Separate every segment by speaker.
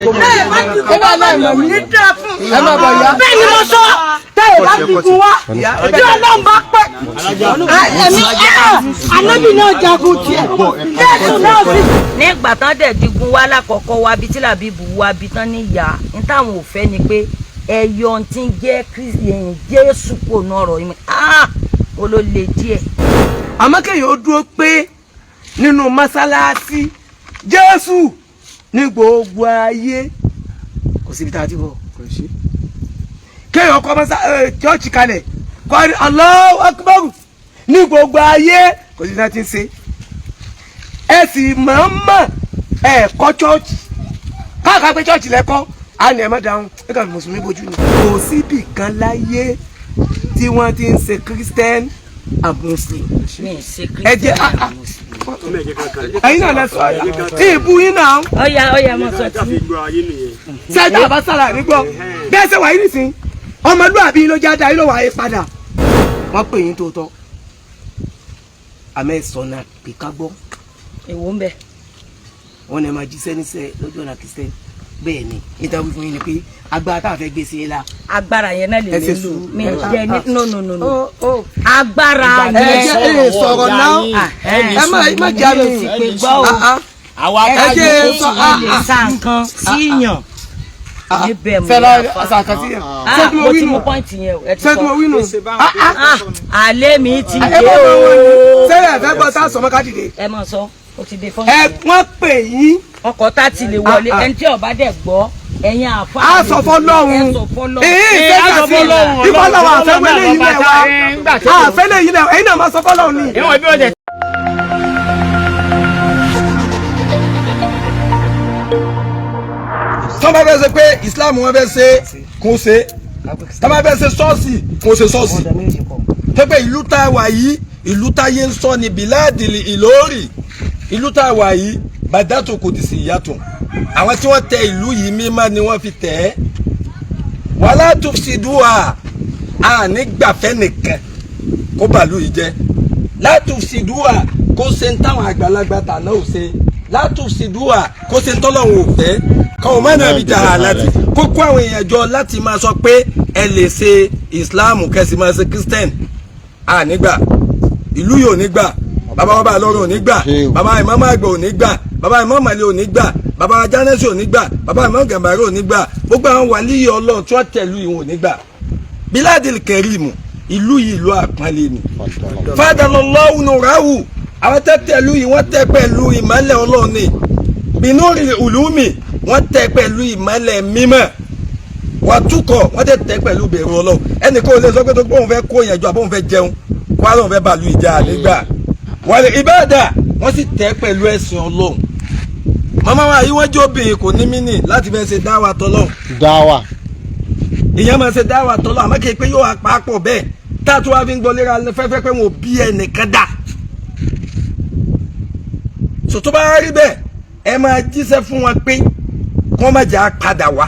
Speaker 1: Bẹ́ẹ̀ bá ti kú wá lọ́nà ní dáa fún.
Speaker 2: Ẹ má bọ̀ yá.
Speaker 1: Bẹ́ẹ̀ ni mo sọ, tẹ́ ẹ bá ti kú wá, tí Ọlọ́run bá pẹ́, ẹ̀mí ànábì náà jagun tiẹ̀, Jésù náà sì.
Speaker 3: Nígbà tán dẹ̀ digun wá lákọ̀ọ́kọ́ wá bí tí Làbíbù wá bí tán níyà ní táwọn ò fẹ́ ni pé ẹyọ tí ń jẹ́ Jésù kò ná ọ̀rọ̀ yìí, ah, mo ló le díẹ̀.
Speaker 2: Àmọ́ kéèyàn ó dúró pé nínú mọ́sálásí Jésù ní gbogbo ayé, kò síbi tá a ti bọ̀. Kéèyàn kọ́ chọ́ọ̀chì kalẹ̀ kọ́ ní Allahu Akbar ní gbogbo ayé, kò síbi tá a ti ń ṣe. Ẹ sì mọ̀ọ́mọ̀ ẹ kọ́ chọ́ọ̀chì káàkiri pé chọ́ọ̀chì lẹ́kọ́ á ní ẹ má dáhùn, ẹ kàn fi mùsùlùmí bójú ni. Kò síbì kan láyé tí wọ́n ti ń ṣe Christian and Muslim.
Speaker 3: Mi ì ṣe
Speaker 2: Ẹ jẹ́
Speaker 3: Christian and Muslim.
Speaker 2: Ẹ̀yin náà lẹ sọ ìbú yín náà.
Speaker 3: Ọ̀ya ọ̀ya, mo sọ tí.
Speaker 2: Sẹ́ńtà bá sára mi gbọ́ bẹ́ẹ̀ ṣe wà yín nìsín, ọmọlúwàbí ló já da yín ló wà yín padà. Wọ́n pè yín tó tọ́, àmọ́ ẹ̀ sọ̀nà pé ká gbọ́.
Speaker 3: Èwo ń bẹ?
Speaker 2: Wọ́n ní ẹ máa jíṣẹ́ níṣẹ́ lójú ọ̀nà Christian. Bẹ́ẹ̀ ni níta wí fún yín ni pé agbára tá a fẹ́ gbé sí i la.
Speaker 3: Agbára yẹn náà lè
Speaker 2: Ẹ
Speaker 3: mi
Speaker 2: ṣe
Speaker 3: lò
Speaker 2: sùúrù.
Speaker 3: Mi jẹ ní no, no, no, no, agbára
Speaker 2: Ẹ jẹ́
Speaker 3: yẹn.
Speaker 2: ẹ sọ̀rọ̀ náà, ẹ má já mi.
Speaker 3: Mi ò sì pé gbọ́ o.
Speaker 2: Ah, ah.
Speaker 4: Àwa
Speaker 2: Ẹ
Speaker 4: ká
Speaker 2: jẹ́
Speaker 4: jókòó
Speaker 2: sọ
Speaker 4: sí.
Speaker 2: ah,
Speaker 3: Lè
Speaker 2: ah.
Speaker 3: sa nǹkan síyàn níbẹ̀ mo
Speaker 2: Fẹlẹ
Speaker 3: yà fa.
Speaker 2: àṣàkàtì yẹn.
Speaker 3: Ah,
Speaker 2: Ṣé tí mo
Speaker 3: mo
Speaker 2: wí
Speaker 3: ti
Speaker 2: nù?
Speaker 3: mú point yẹn o, ẹ ti
Speaker 2: Ṣé tí mo
Speaker 3: sọ.
Speaker 2: wí nù? Ah, ah.
Speaker 3: Ah, àlẹ́ mi ti
Speaker 2: Ẹ
Speaker 3: dé
Speaker 2: bá wọn wọ
Speaker 3: o.
Speaker 2: ni sẹ́yìn ẹ̀fẹ́ gbọ́ tá a sọ̀mọ́ ká dìde.
Speaker 3: Ẹ mọ̀ sọ, o ti dé fún
Speaker 2: Ẹ wọ́n pè yín.
Speaker 3: Ọkọ̀ tá ti lè wọlé.
Speaker 2: Ah, ah.
Speaker 3: Ẹni tí ọba dẹ̀ gbọ́, ẹ̀yin àfa.
Speaker 2: A sọ fọ́lọ́run.
Speaker 3: Ẹ sọ fọ́lọ́run.
Speaker 2: Èyí
Speaker 4: Ẹ, a sọ
Speaker 2: ìfẹ́
Speaker 4: fọ́lọ́run,
Speaker 2: ìfọlọ́wọ́
Speaker 4: Ọlọ́run
Speaker 2: àfẹ́wé
Speaker 4: náà
Speaker 2: lẹ́yìn
Speaker 4: lọ́ba
Speaker 2: lẹ̀
Speaker 4: tá,
Speaker 2: wá.
Speaker 4: ẹ, ńgbà tí kò-
Speaker 2: Àfẹ́ lẹ́yìn lẹ̀, ẹ̀yin náà máa sọ fọ́lọ́run ni.
Speaker 4: Ìwọ̀n bí wọ́n jẹ.
Speaker 5: Tí wọ́n bá fẹ́ ṣe pé Islam wọ́n fẹ́ ṣe kó ṣe, tí wọ́n bá fẹ́ ṣe ṣọ́ọ̀ṣì kó ṣe ṣọ́ọ̀ṣì. Pépé ìlú tá a wà yìí, ìlú táyé ń sọ ní bíláàdìlì Ìlórì, ìlú tá a wà yìí bàdàtò kò dì sí ìyàtọ̀. Àwọn tí wọ́n tẹ ìlú yìí mímọ́ ni wọ́n fi tẹ̀ ẹ́. Wàhálà tó fi dùn à ní gbàfẹ́ nìkan kó bàálù yìí jẹ́ látùsídùá, kó ṣe ń táwọn àgbàlagbà tàná ò ṣe látùsídùá, kó ṣe ń tọ́lọ́hún ò fẹ́ kọ́ ọ mọ́nà bí jà láti kó kó àwọn èèyàn jọ láti máa sọ pé ẹ lè ṣe Islam kẹsì máa ṣe Christian. À nígbà ìlú yìí ò ní gbà, bàbá wọn bá lọ́rùn ò ní gbà, bàbá ìmáàmù àgbà ò ní gbà, bàbá ìmáàmù àlè ò ní gbà, bàbá jánẹ́sì ò ní gbà, bàbá ìmáàmù gàmbàrí ò ní gbà, gbogbo àwọn wàlíyé Ọlọ́run tí wọ́n tẹ̀lú ìwọ̀n ò ní gbà. Bíládìl kẹrìmù, ìlú yìí ìlú àpọ́nlé ni. Fadalọ́lọ́wù nùráwù, àwọn tẹ́ tẹ̀lú yìí, wọ́n tẹ́ pẹ̀lú ìmọ́lẹ̀ Ọlọ́run ni. Bínúrì ulumi, wọ́n tẹ́ pẹ̀lú ìmọ́lẹ̀ mímọ́ wọ́n túkọ̀, wọ́n tẹ́ tẹ́ pẹ̀lú bẹ̀rù Ọlọ́run. Ẹnì kò lè sọ pé tó gbóhùn fẹ́ kó yẹn jọ àbóhùn fẹ́ jẹun kó àlóhùn fẹ́ bàlú ìjà nígbà wàlẹ̀ ìbáàdà, wọ́n sì tẹ́ pẹ̀lú ẹ̀sìn Ọlọ́run. Màmá wa yìí, wọ́n jó obìnrin, kò ní mínì láti fẹ́ ṣe dáwà tọ́lọ́run.
Speaker 6: Dáwà.
Speaker 5: Ìyẹn máa ṣe dáwà tọ́lọ́, àmọ́ kì í pé yóò wá papọ̀ bẹ́ẹ̀ tá a tún wá fi ń gbọ́ léra fẹ́fẹ́ pé wọn ò bí ẹnìkan dà. Sòtó bá rí bẹ́ẹ̀, ẹ máa jíṣẹ́ fún wọn pé kí wọ́n má jà á padà wá.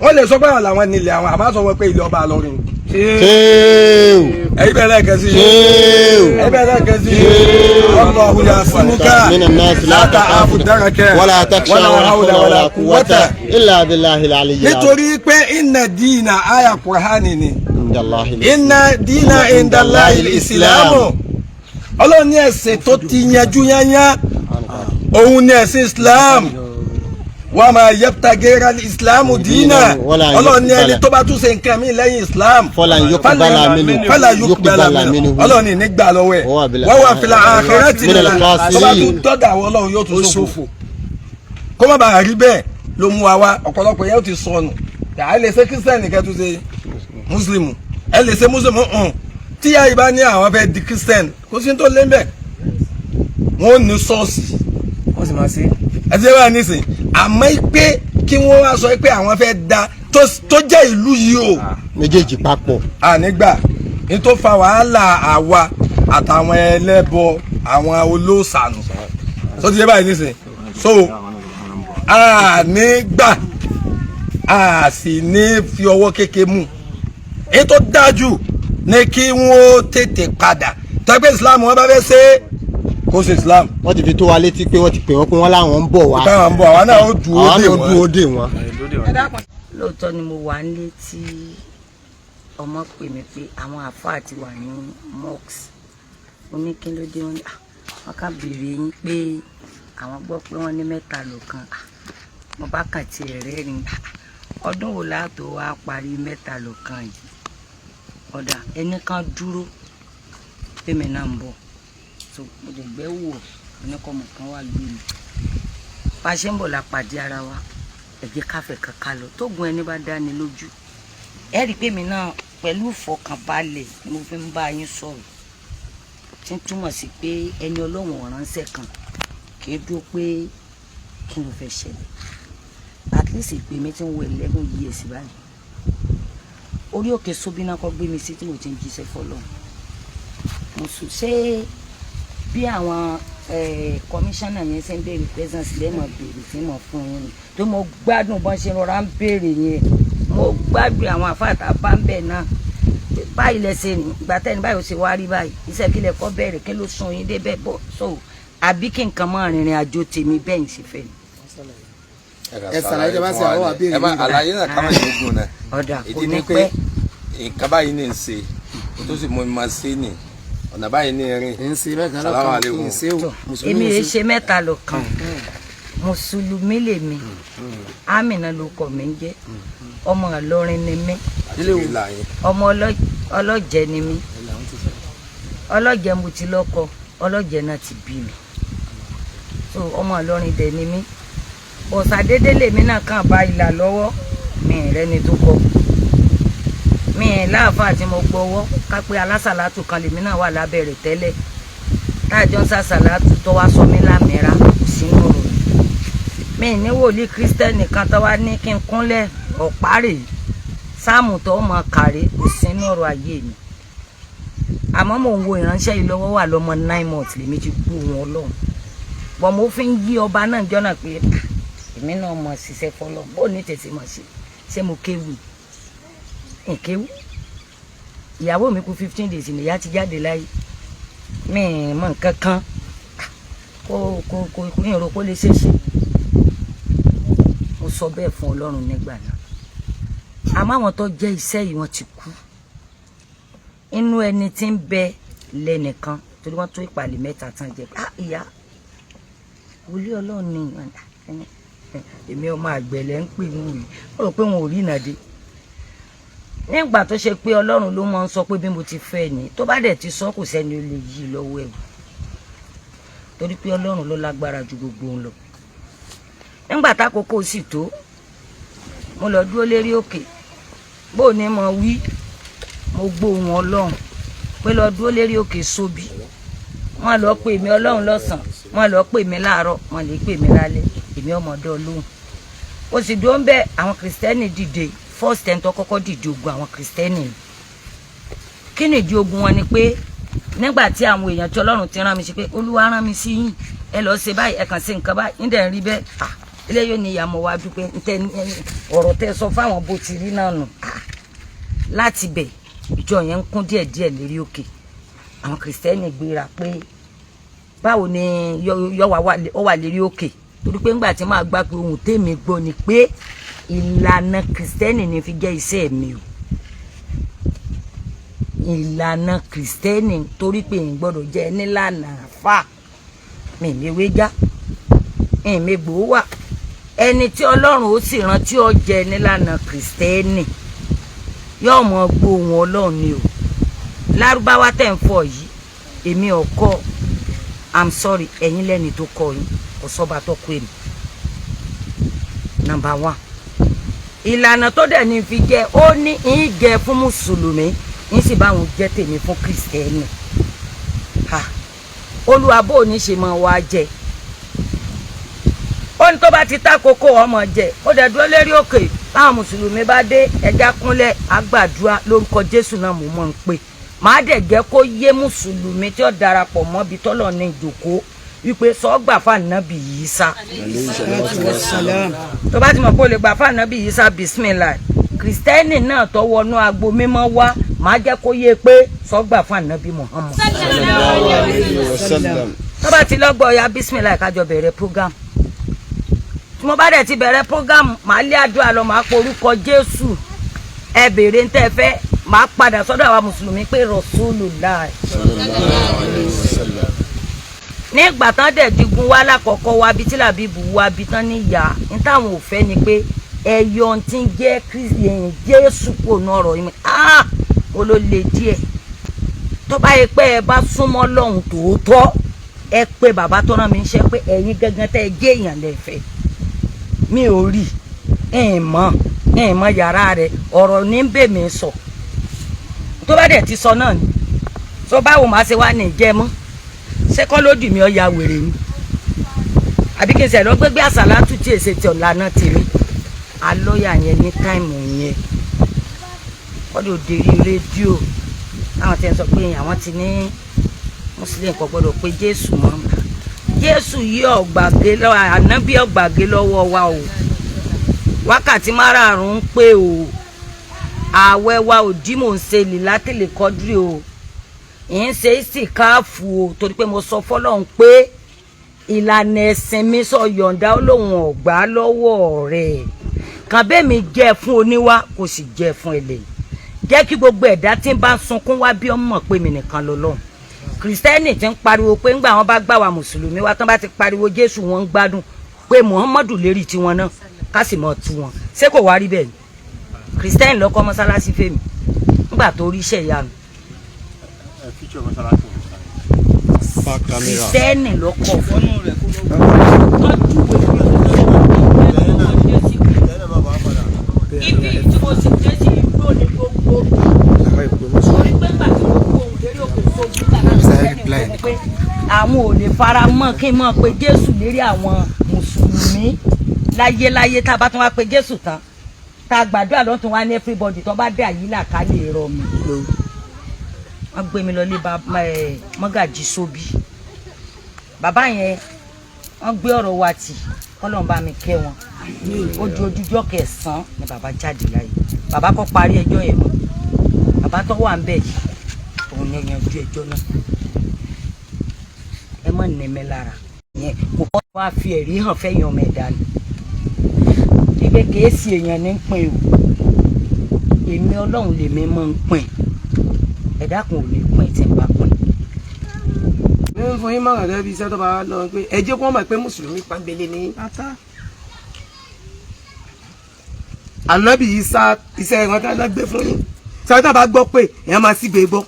Speaker 5: Wọ́n lè sọ pé àwọn làwọn nílẹ̀ àwọn, àmọ́ sọ wọn pé ilé ọba lọ́rin.
Speaker 6: Ṣéèwù.
Speaker 5: Ẹ̀yin bẹ́ẹ̀ lẹ́ẹ̀kan sí i.
Speaker 6: Ṣéèwù.
Speaker 5: Ẹ̀yin bẹ́ẹ̀ lẹ́ẹ̀kan sí i. Allahu yasimuka
Speaker 6: من الناس لا
Speaker 5: la ta'afu daraka
Speaker 6: ولا تخشى ولا حول ولا قوة إلا بالله العلي العظيم.
Speaker 5: Nítorí pé inna dina, àyà Kùránì ni.
Speaker 6: عند الله الإسلام.
Speaker 5: Inna dina indallahi ìsìlámù. Ọlọ́run ní ẹ̀sìn tó ti yanjú yányá òun ní ẹ̀sìn Islam. Wa ma yabtaghi ìsìlámù dina, Ọlọ́run ní ẹni tó bá tún ṣe nǹkan mi lẹ́yìn Islam,
Speaker 6: falan yuqbala minhu.
Speaker 5: Fala yuqbala minhu, Ọlọ́run ní nígbà lọ́wọ́ ẹ̀. Wa huwa fil akhirati
Speaker 6: minal
Speaker 5: tó bá tún
Speaker 6: khasirin.
Speaker 5: dọ́dà àwọn Ọlọ́run yóò tún ṣòfò. Kó má bàa rí bẹ́ẹ̀ ló mú wa wá. Ọ̀pọ̀lọpọ̀ yẹn ó ti sọnù. Ẹ lè ṣe Christian kẹ́ tún ṣe Muslim, ẹ lè ṣe Muslim hàn. Tí yá ibà ní àwọn fẹ́ di Christian, kó sí tó lé mbẹ́, wọ́n ò ní ṣọ́ọ̀ṣì.
Speaker 2: Wọ́n sì máa ṣe.
Speaker 5: Ẹ ti wá nísìn, àmọ́ pé kí wọ́n wá sọ pé àwọn fẹ́ da tó jẹ́ ìlú yìí o.
Speaker 6: Méjèèjì papọ̀.
Speaker 5: Ànígbà ní tó fa wàhálà àwa àtàwọn ẹlẹ́bọ, àwọn olóòsànù tó ti yé báyìí nísìn. So ànígbà a sì ní fi ọwọ́ kéke mú. Èyí tó dájú ní kí wọ́n tètè padà tẹ́gbẹ́ Islam wọn bá fẹ́ ṣe. Kó ṣe Islam.
Speaker 6: Wọ́n ti fi tó wa létí pé wọ́n ti pè wọ́n pé wọ́n láwọn ń bọ̀ wá.
Speaker 5: Táwọn ń bọ̀, àwa náà ó dúró
Speaker 6: Àwọn
Speaker 5: dè
Speaker 6: náà
Speaker 5: wọ́n.
Speaker 6: dúró dè wọ́n.
Speaker 3: Lóòótọ́ ni mo wà nílé tí ọmọ pè mí pé àwọn àáfàá ti wà ní mosque. Mo ní kí ló dé? Wọn ní, "Ah, wọn kàn béèrè yín pé àwọn gbọ́ pé wọ́n ní mẹ́ta lọ́kan." Ah, mo bá kàn tiẹ̀ rẹ́rìn. Ah, ọdún wo láàtò wá parí mẹ́ta lọ́kan yìí? Ọ̀dà ẹnì kan dúró pèmí náà ń bọ̀, so mo lè gbẹ́ wò oníkọ̀mọ̀ kan wà gbé mi. Bá a ṣe ń bọ̀ la pàdé ara wa. Ẹ jẹ́ káfẹ́ kankan lọ tógun ẹni bá dání lójú. Ẹ rí i pé mi náà pẹ̀lú ìfọkànbalẹ̀ ni mo fi ń bá yín sọ̀rọ̀, tí ń túmọ̀ sí pé ẹni Ọlọ́run ránṣẹ́ kan kì í dúró pé kí ló fẹ́ ṣẹlẹ̀. At least ìpè mi ti ń wọ 11 years báyìí. Orí òkè Sóbínà kọ́ gbé mi sí tí mo ti ń jíṣẹ́ fọlọ́run. Mo sùn ṣé bí àwọn kọmíṣánná yẹn ṣe ń béèrè presence lẹ́mọ̀ béèrè tí mo fún yín ni tó mo gbádùn bọ́n ṣe rọra ń béèrè yẹn. Mo gbádùn àwọn àfáàtà bá ń bẹ̀ náà báyìí lẹ́sẹ̀ ní ìgbà tẹ́ni báyìí ó ṣe wá rí báyìí, iṣẹ́ kílẹ̀ kọ́ bẹ̀rẹ̀, kí ló sún yín débẹ̀ bọ̀ so àbí kí nǹkan máa rìnrìn àjò tèmi bẹ́ẹ̀ ń ṣe fẹ́ ni.
Speaker 4: Ẹ ṣàlàyé, tẹ́ bá ṣe àwọn àbẹ̀rẹ̀
Speaker 5: Ẹ má
Speaker 4: yìí.
Speaker 5: àlàyé náà ká má yóò gùn náà.
Speaker 3: Ọ̀dà kò
Speaker 5: Ìdí
Speaker 3: ní
Speaker 5: ni pé
Speaker 3: pẹ́.
Speaker 5: nǹkan báyìí ní í ṣe tó sì mú mi máa ṣe ní ọ̀nà báyìí ní rìn.
Speaker 4: Ń ṣe mẹ́ta
Speaker 5: Salamu
Speaker 4: lọ́kàn
Speaker 5: alaikum.
Speaker 4: ń ṣe o. Mùsùlùmí
Speaker 3: Èmi
Speaker 4: ń
Speaker 3: rè
Speaker 4: ṣe.
Speaker 3: ṣe mẹ́ta lọ́kan. Mùsùlùmí lèmi, Amina ló kọ mi ń jẹ́, ọmọ Ìlọrin ni mí.
Speaker 5: Àti ìlà yín.
Speaker 3: Ọmọ ọlọ́jẹ ni mí. Ọlọ́jẹ mo ti lọ́kọ, ọlọ́jẹ náà ti bí mi, so ọmọ Ìlọrin dẹ̀ ni mí. Ọ̀sàdédé lèmi náà kàn bá ìlà lọ́wọ́ mi rẹ́ni tó kọ mi láàfáà tí mo gbọ́wọ́ ká pé alásàlátù kan lèmi náà wà lábẹ́ rẹ̀ tẹ́lẹ̀ táàjọ ń sàṣàlátù tó wá sọ mí lámìíra kò sínú ọ̀rọ̀ mi ní wòlíì Kírísítẹ́nì kan tó wá ní kí n kúnlẹ̀ ọ̀pá rèé sáàmù tó mọ kàrí kò sínú ọ̀rọ̀ ayé mi. Àmọ́ mò ń wo ìránṣẹ́ yìí lọ́wọ́ wà lọ́mọ 9 months lèmi ti gbó wọn lọ́hùn bọ́n. Mo fi ń yí ọba náà jọ́nà pé, "Ah, èmi náà mọ̀ ṣiṣẹ́ fọlọ́ bó ní tẹ̀sí mọ̀ ṣe." Ṣé mo kéwù nkéwù? Ìyàwó mi kú 15 days nìyá ti jáde láyé. Mi ì mọ nǹkan kan kó ìrò kó lè ṣèṣe. Mo sọ bẹ́ẹ̀ fún Ọlọ́run nígbà náà. Àmọ́ àwọn tó jẹ́ iṣẹ́ yìí wọ́n ti kú. Inú ẹni tí ń bẹ lẹ́nìkan torí wọ́n tó ìpàlẹ̀ mẹ́ta tán jẹ. Ah, ìyá wòlíì Ọlọ́run ni èmi, ọmọ àgbẹ̀lẹ̀ ń pè wọ́n yìí. Wọ́n rò pé wọn ò rí ìnàdé nígbà tó ṣe pé Ọlọ́run ló máa ń sọ pé bí mo ti fẹ́ ni. Tó bá dẹ̀ ti sọ, kò sẹ́ni ó lè yí lọ́wọ́ ẹ̀, torí pé Ọlọ́run ló lágbára ju gbogbo òun lọ. Nígbà tákòókò sì tó, mo lọ dúró lérí òkè. Bó ní mo wí, mo gbóhùn Ọlọ́run pé lọ dúró lérí òkè sóbì. Wọ́n lọ pè mí Ọlọ́run lọ́sàn, wọ́n lọ pè mí láàárọ̀, wọ́n lè pè mí lálẹ́, èmi ọmọdé Ọlọ́run ó sì dúró ń bẹ. Àwọn Kìrìsìtẹ́nì dìde first. Ẹni tó kọ́kọ́ dìde ogun àwọn Kìrìsìtẹ́nì ni. Kí ni ìdí ogun wọn? Ni pé nígbà tí àwọn èèyàn tí Ọlọ́run ti rán mi sí pé Olúwa rán mi sí yín, ẹ lọ́ọ́ ṣe báyìí, ẹ kàn ṣe nǹkan báyìí, ń dẹ̀ ń rí bẹ́ẹ̀. Ah, eléyìí ni ìyá mo wá dúpẹ́ ntẹ ọ̀rọ̀ tẹ sọ fáwọn bó ti rí náà nù. Ah, láti bẹ̀ ìjọ yẹn ń kún díẹ̀díẹ̀ lérí òkè. Àwọn Kìrìsìtẹ́nì gbéra pé báwo ni yọ ó wà lérí òkè, torí pé ńgbà tí màá gbà pé ohun tèmi gbọ́ ni pé ìlànà Kìrìsìtẹ́nì ni fi jẹ́ iṣẹ́ mi o, ìlànà Kìrìsìtẹ́nì, torí pé n gbọ́dọ̀ jẹ́ nílànà àfà mi mewé já ìmẹ̀gbò wà. Ẹni tí Ọlọ́run ó sì rántí ó jẹ nílànà Kìrìsìtẹ́nì yóò mọ gbóhùn Ọlọ́run ni o. Lárúbáwá tẹ̀ ń fọ yìí, èmi ò kọ́. I'm sorry, ẹ̀yin lẹ́ni tó kọ́ yín, kò sọ́ba tó kọ́ èmi. Number one, ìlànà tó dẹ̀ ní fi jẹ́, ó ní ń jẹ fún mùsùlùmí, ń sì bá wọn jẹ́ tèmi fún Kìrìsìtẹ́nì. Ha, Olúwa, bó o ní ṣe máa wá jẹ? Ó ní tó bá ti ta kókó ọmọ jẹ. Ó dẹ̀ dúró lérí òkè. Táwọn mùsùlùmí bá dé, ẹja kúnlẹ̀ àgbàdua lórúkọ Jésù náà. Mo mọ̀ ń pè màá dẹ̀ jẹ́ kó yé mùsùlùmí tí ó darapọ̀ mọ́ bí tọ́lọ̀ ní ìjòkó wípé sọ́gbà fànàbì yìí sá. Tó bá ti mọ̀ pé o lè gbà fànàbì yìí sá, bismillah. Kìrìsìtẹ́nì náà tó wọnú agbo mímọ́ wá, màá jẹ́ kó yé pé sọ́gbà fànàbì Muhammad. Tó bá ti lọ́gbọ̀ ọ̀ya bísímìlà kájọ bẹ̀rẹ̀ program. Tí mo bá dẹ̀ ti bẹ̀rẹ̀ program, màá lé àdúrà lọ, màá porúkọ Jésù, ẹ béèrè ń tẹ́ fẹ́, màá padà sọ́dọ̀ àwa mùsùlùmí pé Rasulullah. Nígbà tán dẹ̀ digun wá lákọ̀ọ́kọ́ wá bí tí Làbíbù wá bí tán ní ìyá ní táwọn ò fẹ́ ni pé ẹyọ tí ń jẹ́ Jésù kò ná ọ̀rọ̀ yìí. Ah, mo ló le díẹ̀. Tó bá yẹ pé ẹ bá súnmọ́ lọ́hùn tòótọ́, ẹ pé bàbá tó rán mi ń ṣe pé ẹ̀yin gangan tẹ́ ẹ jẹ́ èèyàn lẹ́fẹ̀ẹ́ mi ò rí ẹ̀ mọ̀ yàrá rẹ̀, ọ̀rọ̀ ní bẹ̀ mí sọ. Tó bá dẹ̀ ti sọ náà ni tó báwo máa ṣe wá ní ìjẹ́ mọ́, ṣé kọ́ lójú mi ọ̀ya wèrè ni àbí kí n sẹ̀ lọ gbégbé àsàlátù tí èsè tí ọ̀la náà tèmi alọ́yà yẹn ní táìmù yẹn kọ́dọ̀ òdèrí rédíò táwọn ti ń sọ pé àwọn ti ní mùsùlùmí kò gbọ́dọ̀ pé Jésù mọ́. Jésù yí ọ̀gbàgé lọ́wọ́ ànábì ọ̀gbàgé lọ́wọ́ wa o, wákàtí márààrún ń pé o, ààwẹ̀ wa ò dí, mò ń ṣe lìlátìlì kọ́dírì o, ń ṣe ìsìkáàfù o, torí pé mo sọ fọlọ́run pé ìlànà ẹ̀sìn mi sọ yọ̀ǹda ó lóun ọ̀gbá lọ́wọ́ rẹ̀ kàn bẹ́ẹ̀ mi jẹ́ fún oníwá kò sì jẹ́ fún ẹlẹ́yìn, jẹ́ kí gbogbo ẹ̀dá tí ń bá sunkún wá bí ọmọ pé mi nìkan lọ́lọ́run. Kìrìsìtẹ́nì ti ń pariwo pé ńgbà wọn bá gbà wá mùsùlùmí wá tán bá ti pariwo Jésù wọn ń gbádùn pé Muhammadu lérí tiwọn náà ká sì mọ̀ tú wọn, ṣé kò wá rí bẹ́ẹ̀ ni? Kìrìsìtẹ́nì lọ́kọ́ mọ́sálásí fèmí ńgbà tó rí iṣẹ́ ìyanu, kìrìsìtẹ́nì lọ́kọ̀ fún ibi tí mo sì dé sí igbó ni gbogbo orí pé ńgbà tí mo kó ohun lérí òkè tó gbé kàkà pé àwọn ò lè fara mọ́ kí n mọ̀ pé Jésù lérí àwọn mùsùlùmí láyéláyé. Tá a bá tún wá pé Jésù tán tá a gbàdúrà lọ́tún wá ní everybody tó bá dé àyílà ká lè rọ mi. Wọ́n gbé mi lọ lé mọ́gàjì sóbì, bàbá yẹn wọ́n gbé ọ̀rọ̀ wa tì kọ́lọ́n bá mi kẹ́ wọn. Ó di ojújọ́ kẹsàn-án ni bàbá jáde láyé. Bàbá kọ́ parí ẹjọ́ yẹn mọ́, bàbá tó wà ń bẹ̀ yìí òun ni yanjú ẹjọ́ náà. Ẹ má nẹ̀mẹ́ lára yẹn kò kọ́ wá fi ẹ̀rí hàn fẹ́yìn ọmọ ẹ̀dá ni ibẹ̀ kìí sí èèyàn ní pin o, èmi Ọlọ́run lèmi máa ń pin, ẹ̀dá kan ò lè pin tí n bá pin.
Speaker 2: Mi ń fún yín mọ̀ràn gẹ́gẹ́ bí iṣẹ́ tó bá lọ pé ẹ jẹ́ kó mọ̀ pé mùsùlùmí pàǹbélé ni. Ànábì Ìsá iṣẹ́ ìran tí wọ́n gbé fún yín sáré tá a bá gbọ́ pé èèyàn máa sì gbé gbọ́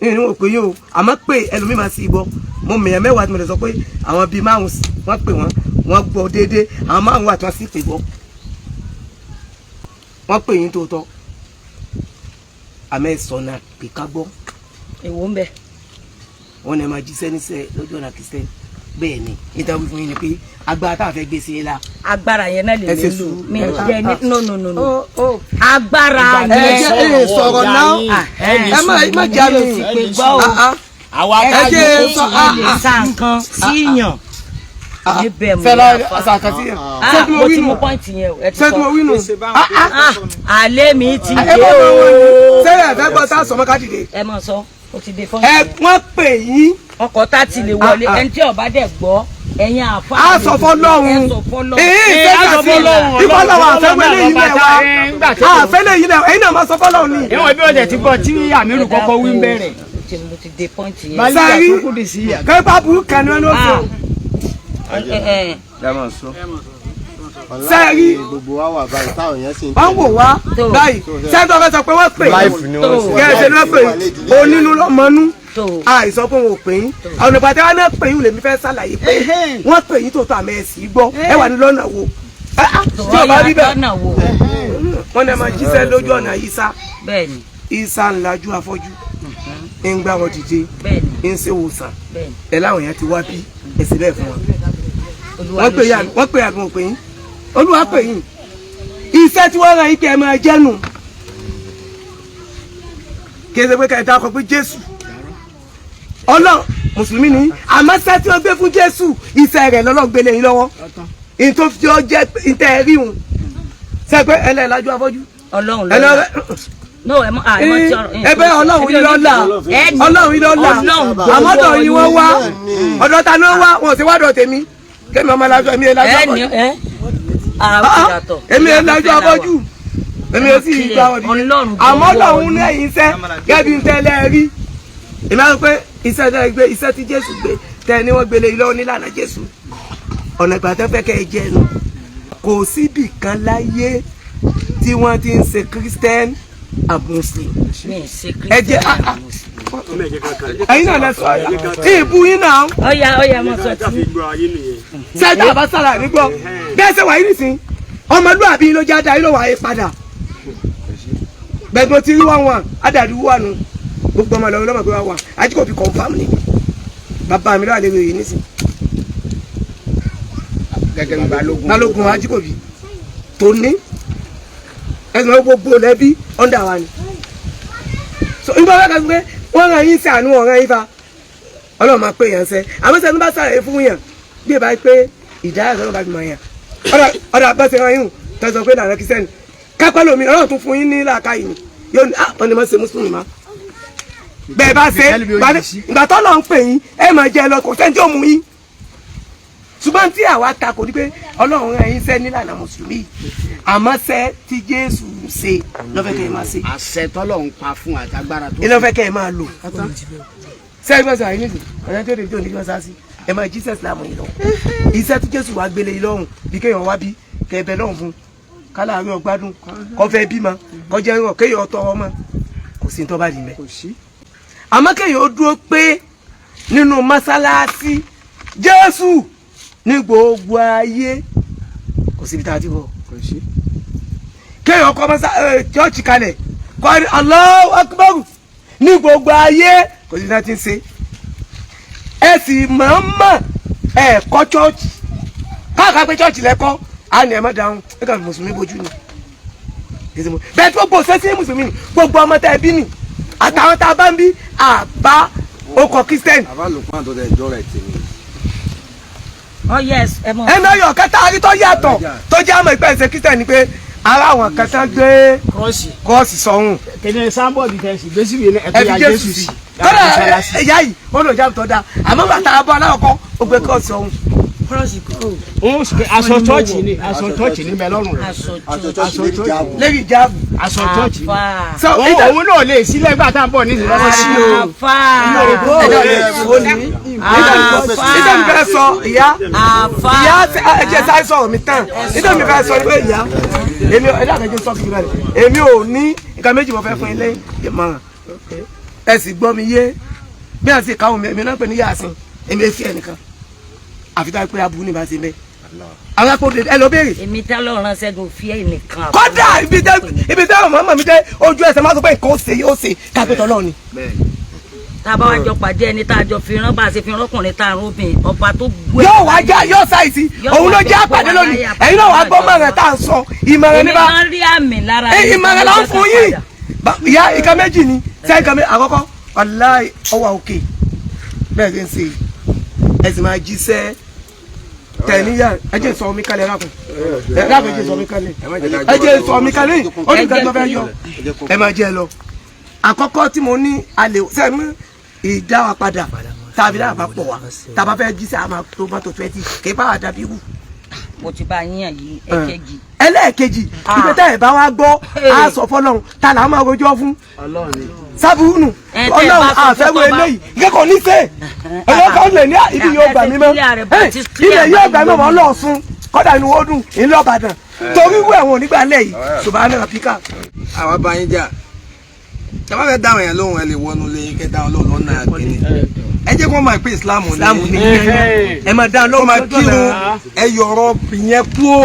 Speaker 2: nínú òpè yín o, àmọ́ pé ẹlòmíì máa sì gbọ́. Mo mìíràn mẹ́wàá tí mo lè sọ pé àwọn bíi márùn wọ́n pè wọ́n wọ́n gbọ́ déédéé, àwọn márùn wà tí wọ́n sì pè gbọ́. Wọ́n pè yín tòótọ́ àmọ́ ẹ̀ sọ̀nà pè ká gbọ́.
Speaker 3: Èwo ń bẹ?
Speaker 2: Wọ́n ní ẹ máa jíṣẹ́ níṣẹ́ lójú ọ̀nà kìrìsìtẹ́nì. Bẹ́ẹ̀ ni níta wí fún yín ni pé agbára tá a fẹ́ gbé sí yín la.
Speaker 3: Agbára yẹn náà lè
Speaker 2: Ẹ ṣe
Speaker 3: mi lò
Speaker 2: sùúrù.
Speaker 3: mi jẹ ní no no no no agbára
Speaker 2: Ẹ
Speaker 3: yẹn
Speaker 2: jẹ́ ẹ sọ̀rọ̀ náà, ẹ má jẹ́ àmì
Speaker 3: mi ò sì pé gbọ́ o.
Speaker 6: Àwa
Speaker 2: ẹ
Speaker 6: ká
Speaker 2: jẹ́
Speaker 6: jókòó
Speaker 2: sọ
Speaker 3: ẹ lè sa nǹkan síyàn níbẹ̀ mo
Speaker 2: fẹ́lá
Speaker 3: yà fa.
Speaker 2: àṣàkàtì yẹn.
Speaker 3: Ah, mo ti mú pọ́ǹtì yẹn o, ẹ ti
Speaker 2: Ṣé tí mo
Speaker 3: sọ.
Speaker 2: wí nù?
Speaker 3: Àlẹ́ mi ti
Speaker 2: Ẹ
Speaker 3: dé
Speaker 2: bá wọn wọ́n ní
Speaker 3: o.
Speaker 2: sẹ́yìn ẹ̀fẹ́ gbọ́ tá a sọ̀mọ́ ká dìde.
Speaker 3: Ẹ mọ̀ sọ, ó ti dé pọ́ǹtì
Speaker 2: Ẹ
Speaker 3: yẹn.
Speaker 2: wọ́n pè yín.
Speaker 3: Ọkọ̀ tá ti lè wọlé,
Speaker 2: Ah, ah.
Speaker 3: ẹni tí ó bá dẹ̀ gbọ́ ẹ̀yin àfa.
Speaker 2: A sọ fọ́lọ́run.
Speaker 3: Ẹ sọ fọ́lọ́run.
Speaker 2: Èyí
Speaker 7: Ẹ, a sọ fọ́lọ́run,
Speaker 2: ìfẹ́ ìfọ́lọ́run àfẹ́wé lẹ́yìn lẹ̀ wá. Àfẹ́ lẹ́yìn lẹ̀ ẹ̀yin náà máa sọ fọ́lọ́run ni.
Speaker 7: Ìwọ̀n bí wọ́n tẹ̀ ti gbọ́ tí Àmírù kọ́kọ́ wí ń bẹ̀rẹ̀.
Speaker 3: Mo ti dé pọ́ǹtì yẹn.
Speaker 7: Bálíyà
Speaker 2: Sáré.
Speaker 7: tó kù dì sí ìyà.
Speaker 2: Kẹ́pà burú kan ni wọ́n ló sọ.
Speaker 3: Ẹ, ẹ,
Speaker 2: Sẹ́ẹ̀rí.
Speaker 6: Gbogbo wa wà báyìí táwọn yẹn sì ń
Speaker 2: Wọ́n wò wá báyìí. Sẹ́ńtọ̀ fẹ́ sọ pé wọ́n pè
Speaker 6: Life ni wọ́n ṣe.
Speaker 2: kẹ́sẹ̀ ni wọ́n pè onínú lọ́mọnú.
Speaker 3: tó
Speaker 2: Àìsàn pé wọn ò pè yín. Àwọn ìpàdé wa náà pè yín lèmi fẹ́ ṣàlàyé pé wọ́n pè yín tòótọ́ àmọ́ ẹ̀ sì gbọ́. Ẹ wà ní lọ́nà wo? Tí ò bá rí bẹ́ẹ̀,
Speaker 3: lọ́nà wo?
Speaker 2: wọ́n ní ẹ máa jíṣẹ́ lójú ọ̀nà Ìsá.
Speaker 3: Bẹ́ẹ̀ ni,
Speaker 2: Ìsá ńlájú afọ́jú. Ń gbá wọn dìde.
Speaker 3: bẹ́ẹ̀ ni,
Speaker 2: Ń ṣe wòsàn.
Speaker 3: bẹ́ẹ̀ ni.
Speaker 2: Ẹ láwọn yẹn ti wá bí ẹsẹ bẹ́ẹ̀ fún wọn.
Speaker 3: Olúwa
Speaker 2: Wọ́n
Speaker 3: ló
Speaker 2: pè
Speaker 3: ṣe.
Speaker 2: yà wọ́n pè àbí wọ́n pè yín. Olúwa pè yín. Iṣẹ́ tí wọ́n rán yín kẹ́ ẹ máa jẹ́nu. Kí ẹ ṣe pé kẹ́ẹ̀dá kọ pé Jésù. Ọlọ́run Mùsùlùmí ni àmọ́ iṣẹ́ tí wọ́n gbé fún Jésù iṣẹ́ rẹ̀ lọ́lọ́ gbélé yín lọ́wọ́. Ìyẹn tó fi ọ jẹ́ ìtẹ́ rí òun. Ṣé pé ẹlẹ́ẹ̀lájú afọ́jú?
Speaker 3: Ọlọ́run ló
Speaker 2: Ẹlẹ́rẹ́
Speaker 3: No, ẹ mọ ẹ mọ tí ọ̀rọ̀.
Speaker 2: Ẹ̀bẹ̀ Ọlọ́run yìí lọ́la, Ọlọ́run yìí lọ́la, àmọ́dọ̀ yìí wọ́n wá, ọ̀dọ̀ ta ni wọ́n wá, wọn ò sí wádọ̀ tèmi, kémi ọmọ lajọ, èmi ẹ̀ lajọ abọ́jú, èmi ẹ̀ lajọ abọ́jú, èmi ò sì gba ọ̀dì, àmọ́ Ọlọ́run ní ẹ̀yìn iṣẹ́ gẹ́bí ń tẹ́lẹ̀ rí. Èmi á sọ pé iṣẹ́ tẹ́ gbé, iṣẹ́ tí Jésù gbé tẹ́ ni wọ́n gbélé ilé onílànà Jésù, ọ̀nà ìgbà tẹ́ fẹ́ kẹ́ ẹ jẹ́ nu. Kò síbì kan láyé tí wọ́n ti ń ṣe Christian and Muslim. Ẹ jẹ́ ẹ̀yin náà lẹ sọ ìbú yín náà.
Speaker 3: Ọ̀ya ọ̀ya mọ̀ sọ tí.
Speaker 2: Sẹ́ńtà bá sára mi gbọ́ bẹ́ẹ̀ ṣe wà yín nìsín, ọmọlúwàbí ló já darí ló wà yín padà. Bẹ́ẹ̀ mo ti rí wọn wọn ádàdú wà nù gbogbo ọmọ lọ́wọ́ lọ́mọ pé wọ́n wà ajíkòbí confam ni bàbá mi lọ́wọ́ àlejò yìí nísìn.
Speaker 4: Gẹ́gẹ́ bí balógun.
Speaker 2: Balógun ajíkòbí tó ní ẹsùn máa gbogbo lẹ́bí ọ̀ndà wa ni. So nígbà wọn kà sí pé wọ́n ràn yín sí àánú ọ̀ràn yín fa Ọlọ́run máa pè yàn sẹ́, àmọ́ sẹ́ni bá sàlàyé fún yàn bí ẹ bá pé ìdáyà sọ́nà bá fi mọ̀ yàn ọ̀dà bá ṣe ràn yín tó sọ pé lànà kìsẹ́ni kápẹ́ lómi Ọlọ́run tún fún yín ní làákàyè ni yóò ní àwọn ni wọ́n ṣe mùsùlùmí má. Bẹ́ẹ̀ bá ṣe ìgbà tó lọ ń pè yín ẹ máa jẹ lọ, kò sẹ́ni tí ó mú yín. Ṣùgbọ́n tí àwa ta kò ní pé Ọlọ́run rẹ̀ yín sẹ́ nílànà mùsùlùmí, àmọ́ sẹ́ tí Jésù ṣe lọ́fẹ́ kẹ́ ẹ máa ṣe.
Speaker 4: Àṣẹ tọ́lọ́run pa fún àtagbára tó.
Speaker 2: Ilé ọ̀fẹ́ kẹ́ ẹ máa lò. Ṣé ẹgbẹ́ sọ àyíní sí ọ̀rẹ́ tó lè tó ní kí wọ́n sá sí ẹ máa Jesus láàmú yìí lọ. Iṣẹ́ tí Jésù wá gbélé yìí lọ́hùn bí kéèyàn wá bí kẹ́ ẹ bẹ lọ́hùn fún kálá àárín ọgbádùn kọ́ fẹ́ bímọ kọ́ jẹ́ rọ̀ kéèyàn tọrọ ọmọ kò sí tó bá dì mẹ́. Àmọ́ kéèyàn ó dúró pé nínú mọ́sálásí Jésù ní gbogbo ayé kò síbi tá a ti bọ̀. Kéèyàn kọ́ mọ́sá chọ́ọ̀chì kalẹ̀ kọ́ ní Allahu Akbar ní gbogbo ayé kò síbi tá a ti ń ṣe. Ẹ sì mọ̀ọ́mọ̀ ẹ kọ́ chọ́ọ̀chì káàkiri pé chọ́ọ̀chì lẹ́kọ́ á ní ẹ má dáhùn ẹ kàn fi mùsùlùmí bójú ni. Bẹ́ẹ̀ tí gbogbo sẹ́sẹ́ mùsùlùmí ni gbogbo ọmọ tá ẹ bí ni àtàwọn tá a bá ń bí àbá okọ̀ Christian.
Speaker 5: Àbá lùpọ̀ tó tẹ jọ́ rẹ̀ tèmi.
Speaker 3: Oh yes, ẹ mọ.
Speaker 2: Ẹnu ọyọ kẹta arí tó yàtọ̀ tó jẹ́ àmọ́ ìpẹ́ ìṣe Christian ni pé ara àwọn kẹta gbé kírọ́ọ̀sì sọ̀hún.
Speaker 7: Kẹ́ni sábọ̀dì tẹ̀sí gbèsè mi ẹ̀tọ́ ya Jésù sí.
Speaker 2: Kọ́dà ẹ̀yà yìí ó lò jáàmù tó dáa àmọ́ bàtà abọ́ aláwọ̀kọ́ ó gbé kírọ́ọ̀sì sọ̀hún.
Speaker 7: Aṣọ chọ́ọ̀chì ni aṣọ chọ́ọ̀chì ni bẹ lọ́rùn rẹ̀.
Speaker 3: Aṣọ
Speaker 7: chọ́ọ̀chì
Speaker 2: lérí jáàbù.
Speaker 7: Aṣọ chọ́ọ̀chì ni. Òun náà lè sílẹ̀ gbà tá à ń bọ̀ nísìnyí lọ́wọ́ sí o.
Speaker 2: Ìdá mi fẹ́ sọ ìyá ìyá ẹ̀jẹ̀ sáré sọ̀rọ̀ mi tán. Ìdá mi fẹ́ sọ pé ìyá èmi ẹ̀dá kẹjẹ sọ kìí balẹ̀ èmi ò ní nǹkan méjì mo fẹ́ fún ilé ìmọ̀ràn. Ẹ sì gbọ́ mi yé bí a sì káwọn mi èmi náà pè ní Yàsín èmi èsì ẹnìkan àfi tá a pé aburú ni bá ṣe mẹ́. Àwọn akóde ẹ lọ béèrè.
Speaker 3: Èmi tá lọ́ọ́ ránṣẹ́ gan fi ẹ̀ nìkan.
Speaker 2: Kódà ibi tẹ́ ọmọ mi dé ojú ẹsẹ̀ máa sọ pé nǹkan ó ṣe yóò ṣe kápẹ́tọ̀ náà ni.
Speaker 3: Tá a bá wá jọ pàdé ẹni tá a jọ fi rán bá a ṣe fi rọ́kùnrin tá a rún obìnrin ọba tó gbé.
Speaker 2: Yóò wá já yóò ṣàìsí òun ló jẹ́ àpàdé lónìí ẹ̀yin náà wàá gbọ́ mọ̀ràn tá à ń sọ ìmọ̀ràn nípa.
Speaker 3: Èmi máa ń rí àmì lára.
Speaker 2: Ìmọ̀ràn là ń fún yín. Ìyá ìka méjì ni ṣé ìka méjì àkọ́kọ́ wàláhì ọwọ́ òkè bẹ́ẹ̀ ṣe ń ṣe ẹ sì máa jíṣẹ́ tẹ̀níyà ẹ jẹ́ sọ omi kalẹ̀ rákùn rákùn ẹ jẹ́ sọ omi kalẹ̀ ẹ jẹ́ sọ omi kalẹ̀ ó ní nǹkan tó fẹ́ yọ ẹ máa jẹ́ lọ. Àkọ́kọ́ tí mo ní alẹ́ sẹ́mi ìdá wa padà tàbí dáhà bá pọ̀ wá tàbá fẹ́ jíṣẹ́ àmà tó mọ́tò 20 kì í bá wa dàbí wù.
Speaker 3: Mo ti bá yín yìí ẹ̀kejì.
Speaker 2: Ẹlẹ́ẹ̀kejì ibi tẹ́ ẹ̀ bá wa gbọ́ á sọ fọlọ́run ta là á máa rojọ́ fún. Sábúrú Ọlọ́run àfẹ́wé eléyìí kẹ́kọ̀ọ́ ní sẹ́ẹ̀ ọlọ́run kan lè ní ibi yóò gbà mí mọ́ ilẹ̀ yóò gbà mí mọ́ ọlọ́ọ̀sùn kọ́dà inú ó dùn ìlú Ìbàdàn torí wú ẹ̀wọ̀n nígbà lẹ̀ yìí ṣùgbọ́n àpíkà.
Speaker 5: Àwa bá yín jà tẹ bá fẹ́ dáhùn yẹn lóhùn ẹ lè wọnú lé kẹ dáhùn lóhùn lọ́nà àgbẹ̀ni ẹ jẹ́ kó máa pé Islam ní
Speaker 2: ẹ máa dáhùn lóhùn
Speaker 5: máa kírun ẹ yọ̀rọ̀ yẹn kú o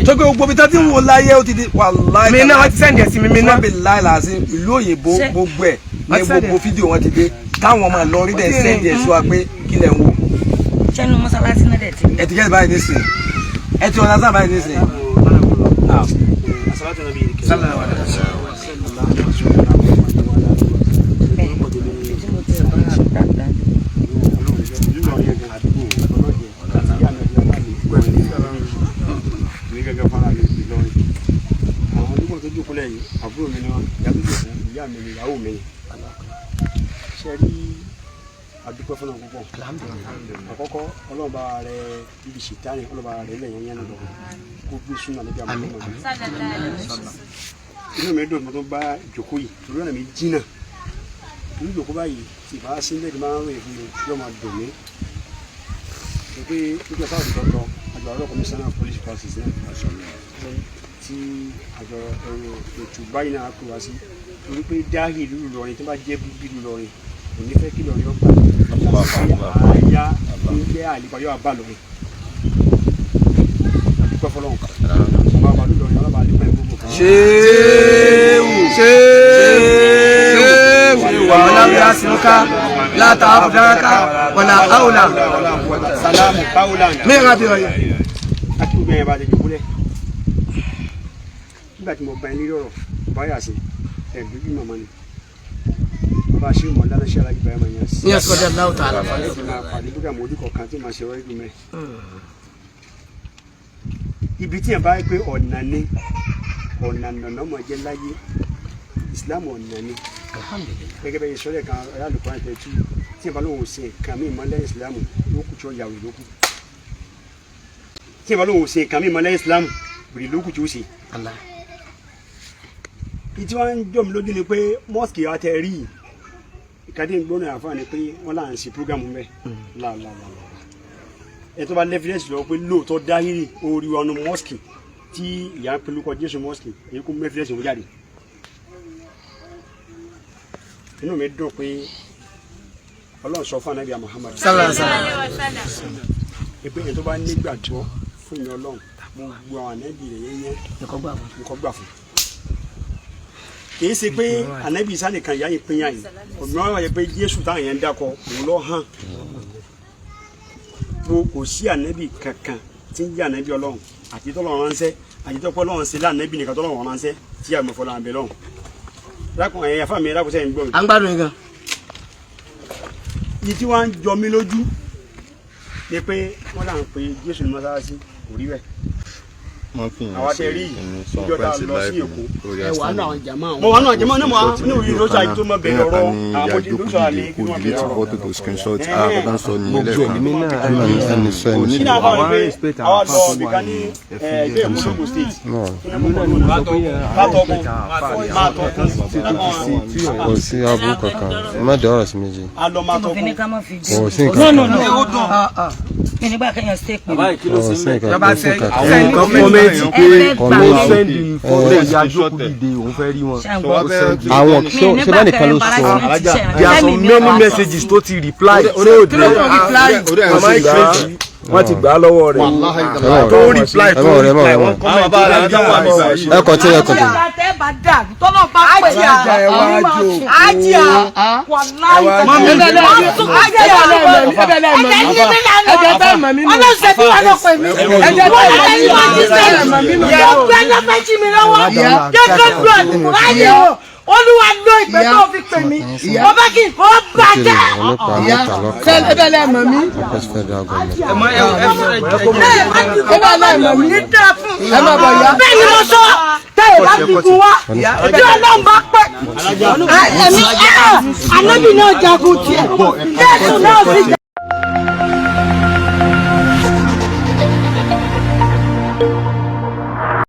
Speaker 5: tó pé gbogbo ibi tó ti ń wo láyé ó ti di wàláì.
Speaker 2: mi náà wọ́n ti sẹ́ǹdì ẹ̀sìn mi mi náà.
Speaker 5: wọ́n bẹ láì làásì ìlú òyìnbó gbogbo ẹ̀ ní gbogbo fídíò wọn ti dé táwọn ọmọ lọ rí dẹ̀ sẹ́ǹdì ẹ̀ sí wa pé kí lẹ̀ ń wò.
Speaker 3: Sẹ́nu mọ́sálásí náà dẹ̀ ti.
Speaker 5: Ẹ ti gẹ́gẹ́ báyìí nísìn ẹ ti ọ̀nà sáà báyìí nísìn.
Speaker 7: tó jókòó lẹ́yìn àbúrò mi ni wọn, ìyá tó jókòó ìyá mi ni, ìyàwó mi ni. Ṣe rí, adúpẹ́ fún ọ̀nà púpọ̀. Àkọ́kọ́, Ọlọ́run bá rẹ bíbi ṣètánì, Ọlọ́run bá rẹ lẹ́yìn yẹn lọ kó gbé súnà níbi àmọ́ inú mi dùn mo tó bá ìjókòó yìí torí ọ̀nà mi jìnnà torí ìjókòó báyìí tí ìbá sílẹ̀ tí máa ń rìn fún mi yóò máa dùn mí pé nígbà táwọn ìjọ lọ àjọ àrọ commissioner of police forces náà tí àjọ ẹ̀rọ ètò báyìí náà kó wá sí torí pé dáhì ìlú Ìlọrin tó bá jẹ́ bíbí ìlú Ìlọrin kò ní fẹ́ kí Ìlọrin ọgbà àyà ń jẹ́ àlepa yóò bá lọrin àdúpẹ́ fọlọ́run ọba àbálù lọrin ọlọ́ba àlepa ìgbógun kan.
Speaker 2: Ṣéwù ṣéwù wàhálà bí a sinúká látà àbúdáká wàlà áwùlà
Speaker 7: Salamu qawlan.
Speaker 2: Mìíràn bí ọyọ.
Speaker 7: Àti gbogbo ẹ̀yàn bá ti jòkó lẹ̀ nígbà tí mo bá yín lórí ọ̀rọ̀ báyà sí ẹ̀ lójú màmá ni bàbá ṣé mọ̀ lánàá ṣe alájú báyà máa yàn sí.
Speaker 2: Ní ẹ̀sọ́ dẹ̀ láwùtà àlàfà.
Speaker 7: Ẹ̀ ti máa pàdé bókà mọ́ ojú kọ̀ọ̀kan tí màá ṣe ọ̀rọ̀ ìdùnmẹ́. Ibi tí yẹn bá pé ọ̀nà ni ọ̀nà nànà mọ̀ jẹ́ láyé Ìsìlámù ọ̀nà ni gẹ́gẹ́ bẹ́ẹ̀ sọ́lẹ̀ kan alùpùpù àti ẹ̀tú tí yẹn bá lóun ò ṣe nǹkan mí mọ́ lẹ́yìn Ìsìlámù lókù tí ó yàwó lókù tí yẹn bá lóun ò ṣe nǹkan mí mọ́ lẹ́yìn Ìsìlámù rè lókù tí ó ṣe. Ìtí wọn ń jọ mi lójú ni pé mọ́ọ̀sì àtẹ rí yìí ìkàdé ìgbóná àfáà ni pé wọ́n là ń ṣe prógámù mẹ́ làlàlà ẹ tó bá lẹ́fídẹ́sì lọ pé lóòótọ́ dáhìrì orí ọ̀nà mọ́ọ̀sì tí ìyá ń pelúkọ Jésù mọ́ọ̀sì èyí kó mẹ́fídẹ́sì wọn jáde. Inú mi dùn pé Ọlọ́run sọ fún Ànábì Muhammad pé ẹni tó bá nígbàgbọ́ fún mi Ọlọ́run gbogbo àwọn ànábì rẹ̀ yẹn yẹn nǹkan gbà fún kìí ṣe pé ànábì Ìsá nìkan ìyá yìí pín yàn yìí òmíràn wà yẹ pé Jésù táwọn yẹn ń dákọ òun lọ hàn bó kò sí ànábì kankan tí ń jẹ́ ànábì Ọlọ́run àti tọ́lọ́run ránṣẹ́ àti tọ́pọ́ Ọlọ́run ṣe lánàbì nìkan tọ́lọ́run ránṣẹ́ tí àwọn ọmọ fọlọ́ àbẹ̀ lọ́hùn lákùn ẹ̀yà fámi ẹ̀yà kò sẹ́yìn gbọ́ mi.
Speaker 2: À ń gbádùn yín gan.
Speaker 7: Yìí tí wọ́n ń jọ mí lójú ni pé wọ́n là ń pe Jésù ní mọ́sálásí kò rí bẹ́ẹ̀. Àwa tẹ rí ìjọ tá a lọ sí Èkó.
Speaker 4: Ẹ wà nù àwọn jàmá
Speaker 7: mo wà náà jẹ́mọ́ náà mo wà ní òye lóṣù àyè tó mọ bẹ̀rẹ̀ ọ̀rọ̀ àwọn ojú lóṣù àlè kí wọ́n bẹ̀rẹ̀ ọ̀rọ̀.
Speaker 8: Fọ́tò tó screenshot àkọ́kọ́ sọ ní lẹ́ẹ̀kan ẹni sọ ẹni
Speaker 7: Kí
Speaker 8: sọ.
Speaker 7: ni àwọn àwọn pé àwa lọ bìkan ní ẹgbẹ́ Èkó lóko state látọkùn mátọkùn
Speaker 8: Kò sí aburú kankan, ẹ má dẹ ọ̀rọ̀ sí méjì.
Speaker 7: alọ
Speaker 3: Tí mo fi ní
Speaker 7: mátọkùn.
Speaker 3: ká má fi
Speaker 8: Kò
Speaker 3: jẹ́.
Speaker 8: sí nǹkan
Speaker 3: No, no,
Speaker 8: kan.
Speaker 3: no. Mi nígbà kéèyàn ṣe pé mi.
Speaker 8: Kò sí nǹkan
Speaker 2: Ìjọba
Speaker 8: kò sí
Speaker 2: ṣe
Speaker 8: nǹkan kan.
Speaker 2: àwọn
Speaker 9: kan kọ́mẹ́ǹtì pé
Speaker 3: Ẹ fẹ́ gbà
Speaker 9: ó
Speaker 3: mí.
Speaker 9: sẹ́ndì fọ́tò ìyá jókòó dìde òun fẹ́ rí wọn.
Speaker 3: Ṣé ń gbọ́?
Speaker 8: Àwọn
Speaker 3: Mi
Speaker 8: ṣé ṣé
Speaker 3: nígbà
Speaker 8: bá nìkan ló
Speaker 3: kẹ́
Speaker 8: sọ.
Speaker 9: There are some many messages tó ti reply
Speaker 2: Kí ló tó reply?
Speaker 9: Mama Ìkejì wọ́n ti gbà á lọ́wọ́ rẹ̀ tó ń reply tó ń reply wọ́n comment tó ń reply.
Speaker 8: Ẹ kọ tí ẹ kọ tí.
Speaker 1: Tẹ́ bá dà tọ́lọ́ bá pè é àjíà wàláì àjíà
Speaker 2: Ẹjẹ tẹ́ mọ̀ mí nù.
Speaker 1: ọlọ́sẹ̀ bí wọn lọ pè mí
Speaker 2: Ẹjẹ
Speaker 1: wọ́n
Speaker 2: tẹ́
Speaker 1: lọ
Speaker 2: mọ̀ mí
Speaker 1: lẹ́yìn
Speaker 2: nù.
Speaker 1: wọn jí sẹ́yìn yóò gbé ẹlẹ́fẹ́ jí mi lọ́wọ́ jẹ́ kó lu àlùkùránì o Olúwa ló ìpè tó fi pè mí mo fẹ́ kí nǹkan bàjẹ́.
Speaker 8: Ọlọ́pàá mẹ́ta lọ́kàn.
Speaker 2: Ẹ bẹ́ẹ̀ lẹ́ mọ̀ mí.
Speaker 8: First federal government.
Speaker 1: Bẹ́ẹ̀ bá ti kú wá lọ́nà ní dáa fún.
Speaker 2: Ẹ má bọ̀ yá.
Speaker 1: Bẹ́ẹ̀ ni mo sọ tẹ́ ẹ bá ti kú wá tí Ọlọ́run bá pẹ́ ẹ̀mí ànábì náà jagun tiẹ̀ Jésù náà sì.